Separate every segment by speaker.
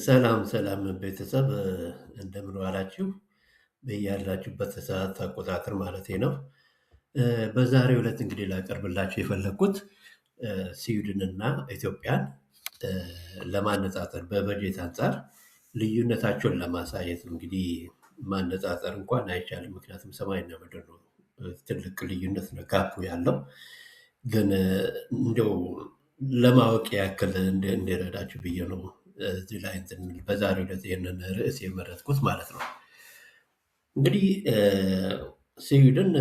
Speaker 1: ሰላም ሰላም ቤተሰብ፣ እንደምን ዋላችሁ? በያላችሁበት ሰዓት አቆጣጠር ማለቴ ነው። በዛሬው ዕለት እንግዲህ ላቀርብላችሁ የፈለግኩት ስዊድንና ኢትዮጵያን ለማነጻጸር በበጀት አንፃር ልዩነታቸውን ለማሳየት ነው። እንግዲህ ማነጻጸር እንኳን አይቻልም፣ ምክንያቱም ሰማይና ምድር ነው። ትልቅ ልዩነት ነው gap ኡ ያለው። ግን እንደው ለማወቅ ያክል እንዲረዳችሁ ብዬ ነው እዚህ ላይ እንትን በዛሬው ዕለት ይህንን ርዕስ የመረጥኩት ማለት ነው። እንግዲህ ስዊድን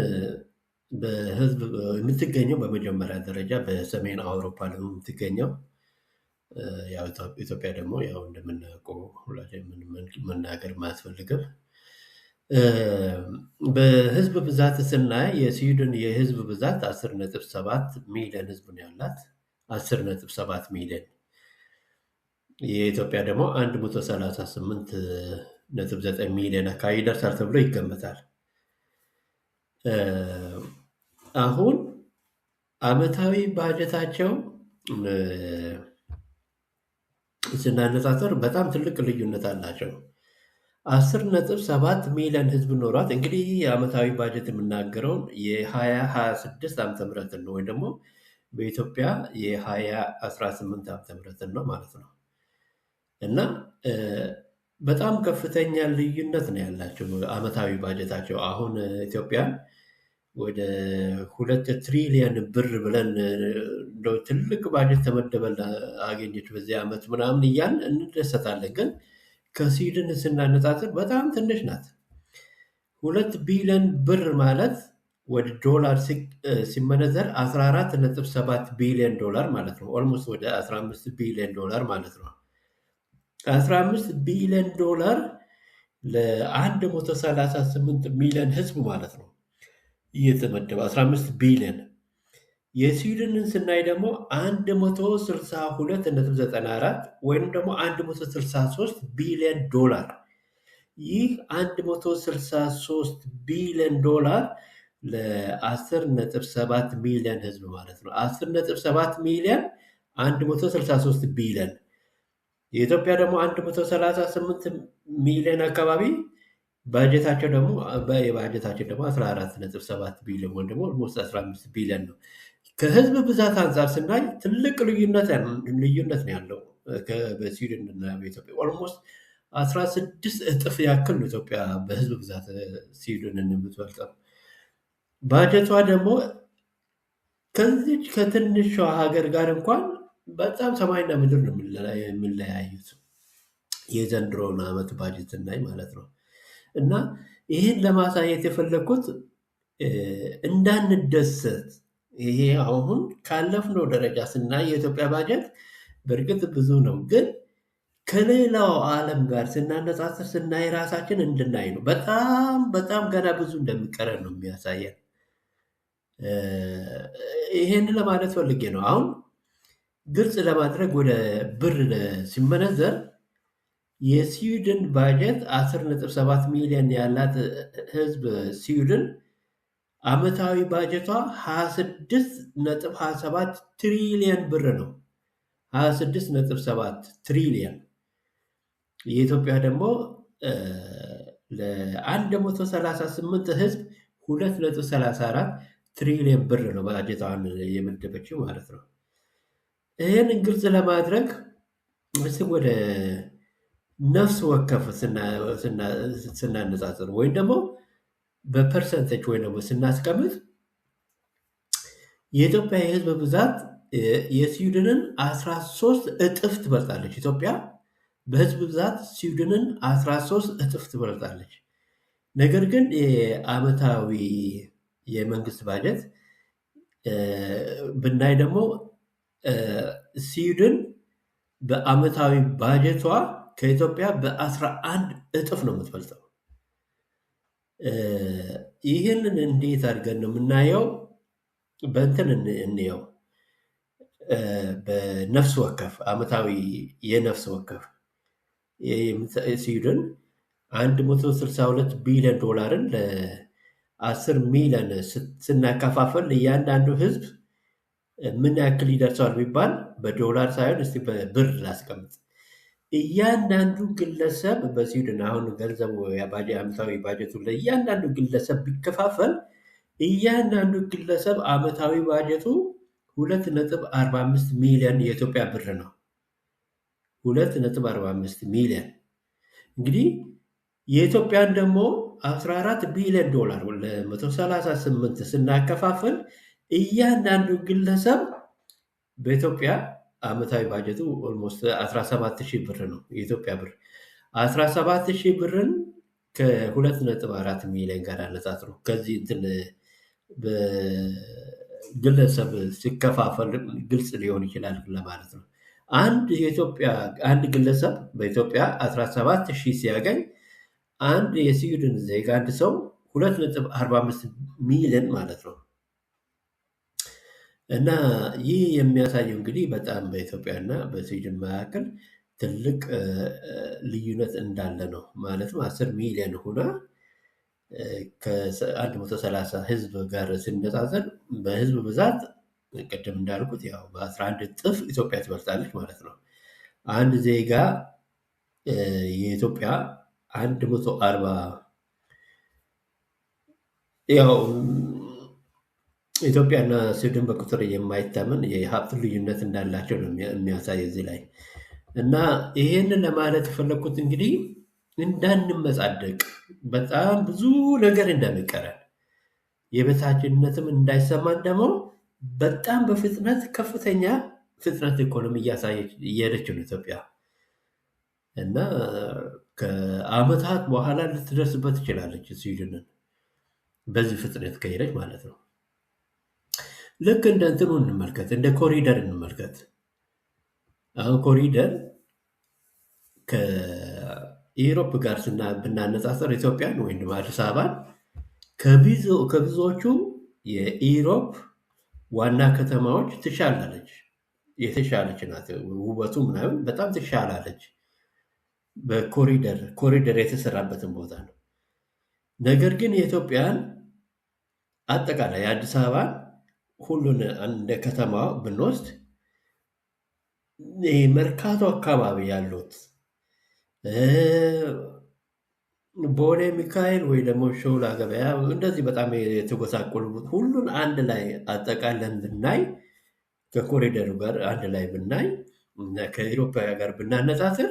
Speaker 1: በህዝብ የምትገኘው በመጀመሪያ ደረጃ በሰሜን አውሮፓ ነው የምትገኘው። ያው ኢትዮጵያ ደግሞ ያው እንደምናውቀው ሁላችንም መናገር አያስፈልግም። በህዝብ ብዛት ስናይ የስዊድን የህዝብ ብዛት 10.7 ሚሊዮን ህዝብ ነው ያላት፣ 10.7 ሚሊዮን። የኢትዮጵያ ደግሞ 138.9 ሚሊዮን አካባቢ ይደርሳል ተብሎ ይገመታል። አሁን አመታዊ ባጀታቸው ስናነጻጽር በጣም ትልቅ ልዩነት አላቸው። 10.7 ሚሊዮን ህዝብ ኖሯት፣ እንግዲህ የአመታዊ ባጀት የምናገረውን የ2026 ዓመተ ምህረትን ነው፣ ወይም ደግሞ በኢትዮጵያ የ2018 ዓመተ ምህረትን ነው ማለት ነው። እና በጣም ከፍተኛ ልዩነት ነው ያላቸው አመታዊ ባጀታቸው። አሁን ኢትዮጵያ ወደ 2 ትሪሊየን ብር ብለን እንደው ትልቅ ባጀት ተመደበ አገኘች በዚህ ዓመት ምናምን እያልን እንደሰታለን። ግን ከስዊድን ስናነጻጽር በጣም ትንሽ ናት። 2 ቢሊዮን ብር ማለት ወደ ዶላር ሲመነዘር 14.7 ቢሊዮን ዶላር ማለት ነው። Almost ወደ 15 ቢሊዮን ዶላር ማለት ነው። 15 ቢሊዮን ዶላር ለ138 ሚሊዮን ህዝብ ማለት ነው እየተመደበ 15 ቢሊዮን። የስዊድንን ስናይ ደግሞ 162.94 ወይም ደግሞ 163 ቢሊዮን ዶላር። ይህ 163 ቢሊዮን ዶላር ለ10.7 ሚሊዮን ህዝብ ማለት ነው። 10.7 ሚሊዮን 163 ቢሊዮን። የኢትዮጵያ ደግሞ 138 ሚሊዮን አካባቢ፣ የባጀታቸው ደግሞ 14.7 ቢሊዮን ወይም ደግሞ almost 15 ቢሊዮን ነው። ከህዝብ ብዛት አንጻር ስናይ ትልቅ ልዩነት ነው ያለው በስዊድን እና በኢትዮጵያ። Almost 16 እጥፍ ያክል ነው ኢትዮጵያ በህዝብ ብዛት ስዊድንን የምትበልጠው። ባጀቷ ደግሞ ከዚች ከትንሿ ሀገር ጋር እንኳን በጣም ሰማይና ምድር ነው የሚለያዩት። የዘንድሮውን ዓመት ባጀት ስናይ ማለት ነው። እና ይህን ለማሳየት የፈለግኩት እንዳንደሰት፣ ይሄ አሁን ካለፍነው ደረጃ ስናይ የኢትዮጵያ ባጀት በእርግጥ ብዙ ነው፣ ግን ከሌላው ዓለም ጋር ስናነጻጽር ስናይ ራሳችን እንድናይ ነው። በጣም በጣም ገና ብዙ እንደሚቀረን ነው የሚያሳየን። ይሄን ለማለት ፈልጌ ነው። አሁን ግልጽ ለማድረግ ወደ ብር ሲመነዘር የስዊድን ባጀት 10.7 ሚሊዮን ያላት ህዝብ ስዊድን አመታዊ ባጀቷ 26.27 ትሪሊየን ብር ነው። 26.7 ትሪሊየን። የኢትዮጵያ ደግሞ ለ138 ህዝብ 2.34 ትሪሊየን ብር ነው ባጀቷን የመደበችው ማለት ነው። ይህንን ግልጽ ለማድረግ እስኪ ወደ ነፍስ ወከፍ ስናነጻጽር ወይም ደግሞ በ percentage ወይም ደግሞ ስናስቀምጥ የኢትዮጵያ የህዝብ ብዛት የስዊድንን 13 እጥፍ ትበልጣለች። ኢትዮጵያ በህዝብ ብዛት ስዊድንን 13 እጥፍ ትበልጣለች። ነገር ግን የአመታዊ የመንግስት ባጀት ብናይ ደግሞ ስዊድን በአመታዊ ባጀቷ ከኢትዮጵያ በ11 እጥፍ ነው የምትበልጠው። ይህንን እንዴት አድርገን ነው የምናየው? በእንትን እንየው። በነፍስ ወከፍ፣ አመታዊ የነፍስ ወከፍ ስዊድን 162 ቢሊዮን ዶላርን ለ10 ሚሊዮን ስናከፋፈል እያንዳንዱ ህዝብ ምን ያክል ይደርሰዋል ቢባል፣ በዶላር ሳይሆን እስቲ በብር ላስቀምጥ። እያንዳንዱ ግለሰብ በስዊድን አሁን ገንዘቡ ዓመታዊ ባጀቱ ለእያንዳንዱ ግለሰብ ቢከፋፈል እያንዳንዱ ግለሰብ ዓመታዊ ባጀቱ 2.45 ሚሊዮን የኢትዮጵያ ብር ነው። 2.45 ሚሊዮን እንግዲህ የኢትዮጵያን ደግሞ 14 ቢሊዮን ዶላር ለ138 ስናከፋፍል እያንዳንዱ ግለሰብ በኢትዮጵያ ዓመታዊ ባጀቱ almost 17,000 ብር ነው። የኢትዮጵያ ብር 17,000 ብርን ከ2.4 ሚሊዮን ጋር አነጻጽሮ ከዚህ እንትን በግለሰብ ሲከፋፈል ግልጽ ሊሆን ይችላል ለማለት ነው። አንድ የኢትዮጵያ አንድ ግለሰብ በኢትዮጵያ 17,000 ሲያገኝ አንድ የስዊድን ዜጋ አንድ ሰው 2.45 ሚሊዮን ማለት ነው። እና ይህ የሚያሳየው እንግዲህ በጣም በኢትዮጵያና በስዊድን መካከል ትልቅ ልዩነት እንዳለ ነው። ማለትም 10 ሚሊዮን ሆና ከ130 ህዝብ ጋር ሲነጻጸር በህዝብ ብዛት ቅድም እንዳልኩት ያው በ11 እጥፍ ኢትዮጵያ ትበልጣለች ማለት ነው። አንድ ዜጋ የኢትዮጵያ 140 ያው ኢትዮጵያና ስዊድን በቁጥር የማይታመን የሀብት ልዩነት እንዳላቸው ነው የሚያሳይ እዚህ ላይ። እና ይሄንን ለማለት የፈለኩት እንግዲህ እንዳንመጻደቅ በጣም ብዙ ነገር እንደሚቀረን የበታችነትም እንዳይሰማን ደግሞ በጣም በፍጥነት ከፍተኛ ፍጥነት ኢኮኖሚ እያሳየች እየሄደች ነው ኢትዮጵያ። እና ከአመታት በኋላ ልትደርስበት ትችላለች ስዊድንን በዚህ ፍጥነት ከሄደች ማለት ነው። ልክ እንደ እንትኑ እንመልከት፣ እንደ ኮሪደር እንመልከት። አሁን ኮሪደር ከ Europe ጋር ብናነጻጽር ኢትዮጵያን ወይም አዲስ አበባን ከብዙዎቹ የ Europe ዋና ከተማዎች ትሻላለች፣ የተሻለች ናት። ውበቱ ምናምን በጣም ትሻላለች። በኮሪደር ኮሪደር የተሰራበትን ቦታ ነው። ነገር ግን የኢትዮጵያን አጠቃላይ አዲስ አበባን ሁሉን እንደ ከተማ ብንወስድ ይሄ መርካቶ አካባቢ ያሉት ቦሌ ሚካኤል ወይ ደግሞ ሾላ ገበያ እንደዚህ በጣም የተጎሳቆሉ ሁሉን አንድ ላይ አጠቃለን ብናይ ከኮሪደሩ ጋር አንድ ላይ ብናይ እና ከኢሮፓ ጋር ብናነጻጽር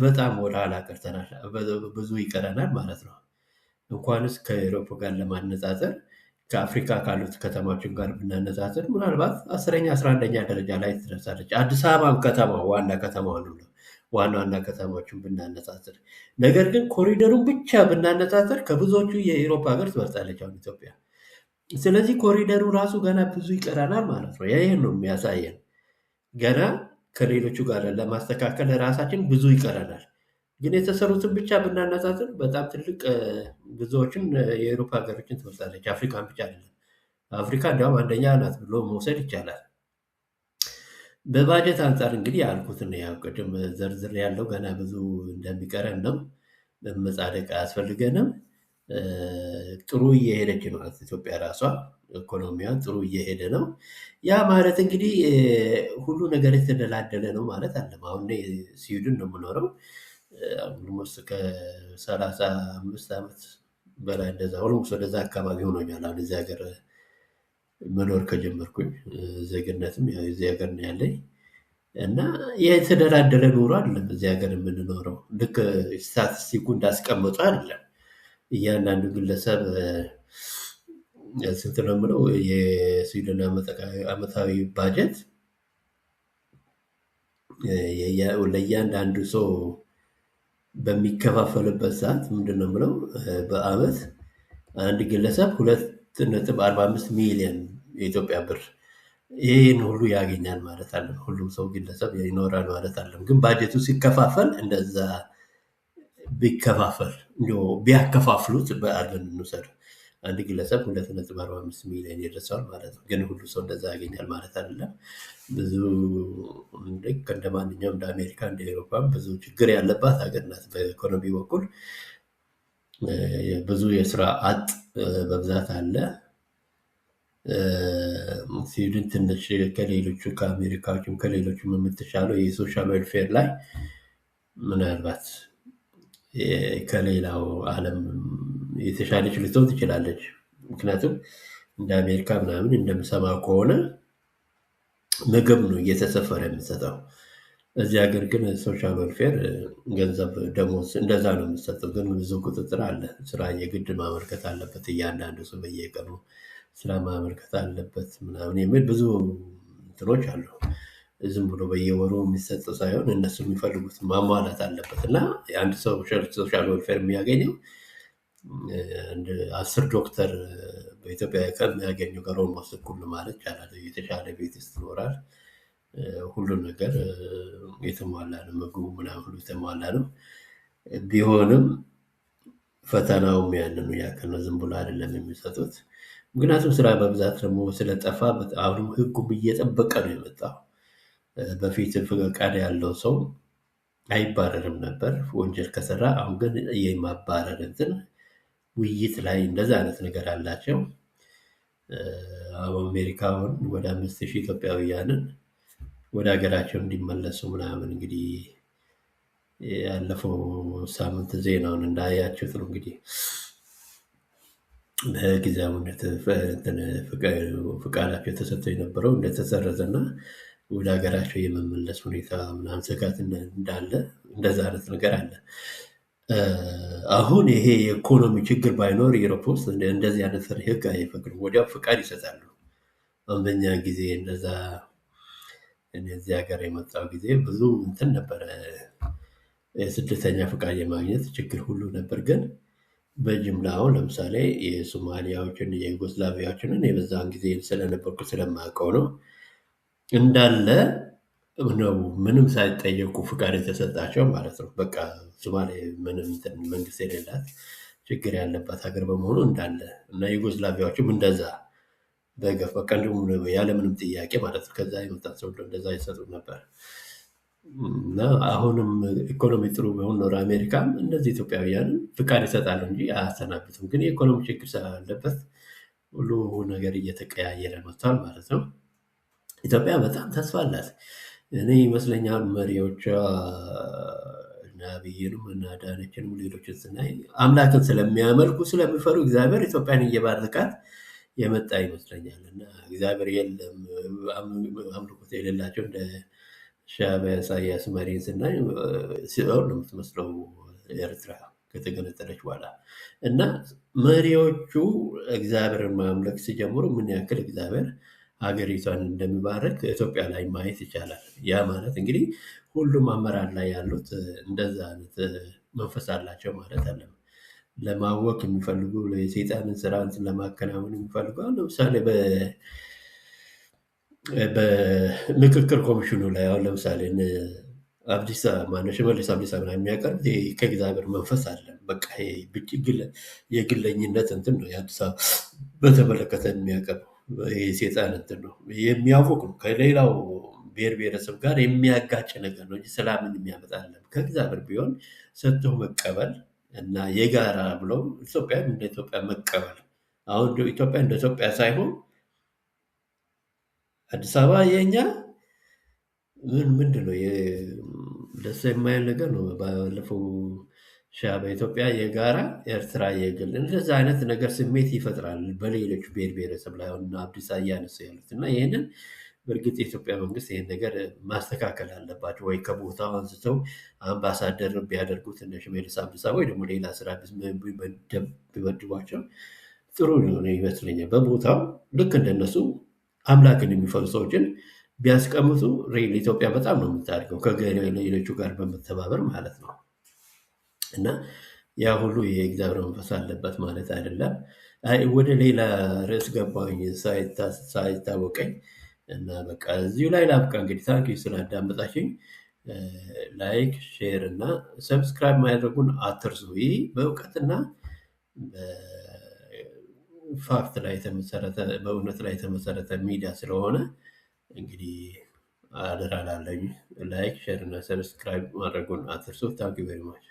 Speaker 1: በጣም ወደ ኋላ ቀርተናል፣ ብዙ ይቀረናል ማለት ነው። እንኳንስ ከኢሮፓ ጋር ለማነጻጸር ከአፍሪካ ካሉት ከተማዎችን ጋር ብናነጻጽር ምናልባት 10ኛ 11ኛ ደረጃ ላይ ትደርሳለች። አዲስ አበባም ከተማ ዋና ከተማዋ ነው። ዋና ዋና ከተማዎችን ብናነጻጽር፣ ነገር ግን ኮሪደሩን ብቻ ብናነጻጽር ከብዙዎቹ የኢሮፓ ሀገር ትበልጣለች አሁን ኢትዮጵያ። ስለዚህ ኮሪደሩ ራሱ ገና ብዙ ይቀረናል ማለት ነው። ይሄን ነው የሚያሳየን። ገና ከሌሎቹ ጋር ለማስተካከል ራሳችን ብዙ ይቀረናል። ግን የተሰሩትን ብቻ ብናነጻጽር በጣም ትልቅ ብዙዎችን የአውሮፓ ሀገሮችን ትበልጣለች። አፍሪካን ብቻ አይደለም። አፍሪካ እንዲያውም አንደኛ ናት ብሎ መውሰድ ይቻላል። በባጀት አንፃር እንግዲህ ያልኩትን ያው ቅድም ዘርዝር ያለው ገና ብዙ እንደሚቀረን ነው። መመጻደቅ አያስፈልገንም። ጥሩ እየሄደች ነው ኢትዮጵያ ራሷ ኢኮኖሚዋ ጥሩ እየሄደ ነው። ያ ማለት እንግዲህ ሁሉ ነገር የተደላደለ ነው ማለት አይደለም። አሁን እኔ ስዊድን ነው የምኖረው። almost ከ35 ዓመት በላይ እንደዛ almost ወደዛ አካባቢ ሆኖኛል። አሁን እዚህ ሀገር መኖር ከጀመርኩኝ ዜግነትም ያው እዚህ ሀገር ነው ያለኝ። እና የተደላደለ ኑሮ አይደለም እዚህ ሀገር የምንኖረው። ልክ ስታቲስቲኩ እንዳስቀመጠው አይደለም። እያንዳንዱ ግለሰብ ስንት ነው የምለው የስዊድን ዓመታዊ ባጀት ለእያንዳንዱ ሰው በሚከፋፈልበት ሰዓት ምንድን ነው የምለው በአመት አንድ ግለሰብ 2.45 ሚሊዮን የኢትዮጵያ ብር ይህን ሁሉ ያገኛል ማለት አለም። ሁሉም ሰው ግለሰብ ይኖራል ማለት አለም። ግን ባጀቱ ሲከፋፈል እንደዛ ቢከፋፈል እንደው ቢያከፋፍሉት በአድን እንውሰድ አንድ ግለሰብ 2.45 ሚሊዮን ይደርሰዋል ማለት ነው። ግን ሁሉ ሰው እንደዛ ያገኛል ማለት አይደለም። ብዙ ልክ እንደ ማንኛውም እንደ አሜሪካ እንደ ኤሮፓም ብዙ ችግር ያለባት ሀገር ናት። በኢኮኖሚ በኩል ብዙ የስራ አጥ በብዛት አለ። ስዊድን ትንሽ ከሌሎቹ ከአሜሪካዎችም ከሌሎቹም የምትሻለው የ social welfare ላይ ምናልባት ከሌላው ዓለም የተሻለች ልትሆን ትችላለች። ምክንያቱም እንደ አሜሪካ ምናምን እንደምሰማው ከሆነ ምግብ ነው እየተሰፈረ የሚሰጠው። እዚህ ሀገር ግን social welfare ገንዘብ ደሞዝ እንደዛ ነው የሚሰጠው። ግን ብዙ ቁጥጥር አለ። ስራ የግድ ማመልከት አለበት እያንዳንዱ ሰው በየቀኑ ስራ ማመልከት አለበት ምናምን የሚል ብዙ እንትኖች አሉ። ዝም ብሎ በየወሩ የሚሰጥ ሳይሆን እነሱ የሚፈልጉት ማሟላት አለበት እና የአንድ ሰው social welfare የሚያገኘው አንድ 10 ዶክተር በኢትዮጵያ ከሚያገኘው ጋር almost እኩል ማለት ይቻላል። የተሻለ ቤት ውስጥ ይኖራል። ሁሉም ነገር የተሟላ ነው። ምግቡ ምናምን ሁሉ የተሟላ ነው። ቢሆንም ፈተናውም ያንኑ ያክል ነው። ዝም ብሎ አይደለም የሚሰጡት። ምክንያቱም ስራ በብዛት ደግሞ ስለጠፋ አሁንም ህጉም እየጠበቀ ነው የመጣው። በፊት ፈቃድ ያለው ሰው አይባረርም ነበር ወንጀል ከሰራ። አሁን ግን የማባረር እንትን ውይይት ላይ እንደዛ አይነት ነገር አላቸው። አሜሪካ አሁን ወደ 5000 ኢትዮጵያውያንን ወደ ሀገራቸው እንዲመለሱ ምናምን እንግዲህ ያለፈው ሳምንት ዜናውን እንዳያችሁት ነው እንግዲህ በጊዜያዊነት ፍቃዳቸው ተሰጥቶ የነበረው እንደተሰረዘና ወደ ሀገራቸው የመመለስ ሁኔታ ምናምን ስጋት እንዳለ እንደዛ አይነት ነገር አለ። አሁን ይሄ የኢኮኖሚ ችግር ባይኖር Europe ውስጥ እንደዚህ አይነት ህግ አይፈቅዱም። ወዲያው ፍቃድ ይሰጣሉ። አሁን በእኛ ጊዜ እንደዛ እዚህ ሀገር የመጣው ጊዜ ብዙ እንትን ነበረ። የስደተኛ ፍቃድ የማግኘት ችግር ሁሉ ነበር። ግን በጅምላ አሁን ለምሳሌ የሶማሊያዎችን የዩጎስላቪያዎችን እኔ በዛን ጊዜ ስለነበርኩ ስለማውቀው ነው እንዳለ ነው ምንም ሳይጠየቁ ፍቃድ የተሰጣቸው ማለት ነው። በቃ ሶማሌ ምንም መንግስት የሌላት ችግር ያለባት ሀገር በመሆኑ እንዳለ እና ዩጎስላቪያዎችም እንደዛ በገፍ በቃ እንዲሁም ያለምንም ጥያቄ ማለት ነው። ከዛ የመጣ ሰው እንደዛ ይሰጡ ነበር። እና አሁንም ኢኮኖሚ ጥሩ ቢሆን ኖሮ አሜሪካም እነዚህ ኢትዮጵያውያንን ፍቃድ ይሰጣሉ እንጂ አያሰናብቱም። ግን የኢኮኖሚ ችግር ስላለበት ሁሉ ነገር እየተቀያየረ መጥቷል ማለት ነው። ኢትዮጵያ በጣም ተስፋ አላት። እኔ ይመስለኛል መሪዎቿ እነ አብይንም እነ አዳነችንም ሌሎችን ስናይ አምላክን ስለሚያመልኩ ስለሚፈሩ እግዚአብሔር ኢትዮጵያን እየባረካት የመጣ ይመስለኛል። እና እግዚአብሔር የለም አምልኮት የሌላቸው እንደ ሻዕቢያ ኢሳያስ መሪን ስናይ ሲኦል ነው የምትመስለው ኤርትራ ከተገነጠለች በኋላ። እና መሪዎቹ እግዚአብሔርን ማምለክ ሲጀምሩ ምን ያክል እግዚአብሔር ሀገሪቷን እንደሚባርክ ኢትዮጵያ ላይ ማየት ይቻላል። ያ ማለት እንግዲህ ሁሉም አመራር ላይ ያሉት እንደዛ አይነት መንፈስ አላቸው ማለት አይደለም። ለማወክ የሚፈልጉ የሰይጣንን ስራ ለማከናወን የሚፈልጉ ለምሳሌ በምክክር ኮሚሽኑ ላይ አሁን ለምሳሌ አብዲሳ ማነው ሽመልስ አብዲሳ ምናምን የሚያቀርቡት ከእግዚአብሔር መንፈስ አይደለም። በቃ የግለኝነት እንትን ነው። የአዲስ አበባ በተመለከተ የሚያቀርበው የሰይጣን እንትን ነው። የሚያውቅ ነው። ከሌላው ብሔር ብሔረሰብ ጋር የሚያጋጭ ነገር ነው እንጂ ሰላምን የሚያመጣ አይደለም። ከእግዚአብሔር ቢሆን ሰጥቶ መቀበል እና የጋራ ብለው ኢትዮጵያን እንደ ኢትዮጵያ መቀበል። አሁን ኢትዮጵያ እንደ ኢትዮጵያ ሳይሆን አዲስ አበባ የኛ ምን ምንድነው ደስ የማይል ነገር ነው። ባለፈው ሻዕቢያ ኢትዮጵያ የጋራ ኤርትራ የግል እንደዛ አይነት ነገር ስሜት ይፈጥራል በሌሎች ብሔር ብሔረሰብ ላይ አሁን አብዲሳ እያነሱ ያሉት እና ይህንን በእርግጥ የኢትዮጵያ መንግስት ይህን ነገር ማስተካከል አለባቸው። ወይ ከቦታው አንስተው አምባሳደር ቢያደርጉት እነ ሽመልስ አብዲሳ ወይ ደግሞ ሌላ ስራ ቢመድቧቸው ጥሩ ነው ይመስለኛል። በቦታው ልክ እንደነሱ አምላክን የሚፈሩ ሰዎችን ቢያስቀምጡ real ኢትዮጵያ በጣም ነው የምታድገው ከሌሎቹ ጋር በመተባበር ማለት ነው። እና ያ ሁሉ የእግዚአብሔር መንፈስ አለበት ማለት አይደለም። አይ ወደ ሌላ ርዕስ ገባሁኝ ሳይታወቀኝ እና በቃ እዚሁ ላይ ላብቃ። እንግዲህ thank you ስላዳመጣችሁኝ like፣ share እና subscribe ማድረጉን አትርሱ። ይህ በእውቀትና fact ላይ የተመሰረተ በእውነት ላይ የተመሰረተ ሚዲያ ስለሆነ እንግዲህ አደራ እላለሁኝ። like፣ share እና subscribe ማድረጉን አትርሱ። Thank you very much።